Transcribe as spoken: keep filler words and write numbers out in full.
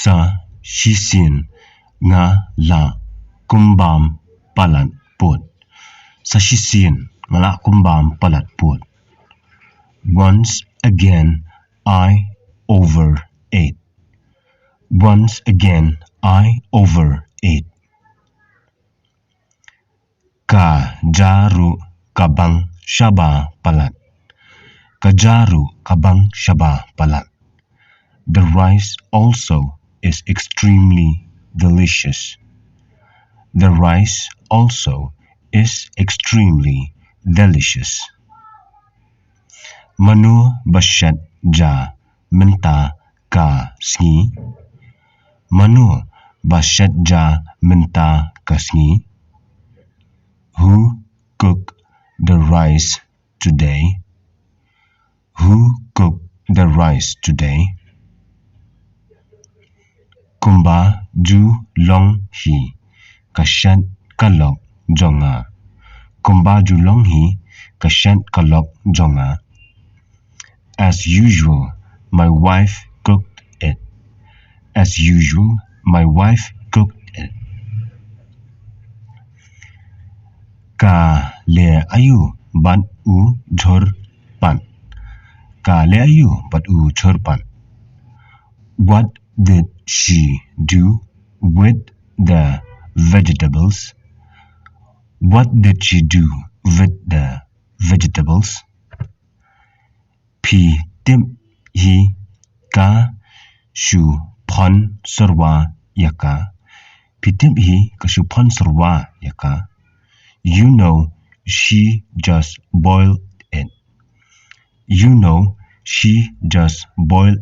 Sa shisien nga la kumbam palat pud. Sa shisien nga la kumbam palat pud. Once again, I overate. Once again, I overate. Ka ja ruh ka bang shaba palat. Ka ja ruh ka bang shaba palat. The rice also is extremely delicious. The rice also is extremely delicious. Mano ba shet ja mynta ka sngi? Mano ba shet ja mynta ka sngi? Who cooked the rice today? Who cooked the rice today? Kumba ju long hi ka shet ka lok jong nga. Kumba ju long hi ka shet ka lok jong nga. As usual, my wife cooked it. As usual, my wife cooked it. Ka leh aïu bad u jhur pat? Ka leh aïu bad u jhur pat? What did she do with the vegetables? What did she do with the vegetables? Phi tip hi ka shu phon syrwa ïa ka. Phi tip hi ka shu phon syrwa ïa ka. You know, she just boiled it. You know, she just boiled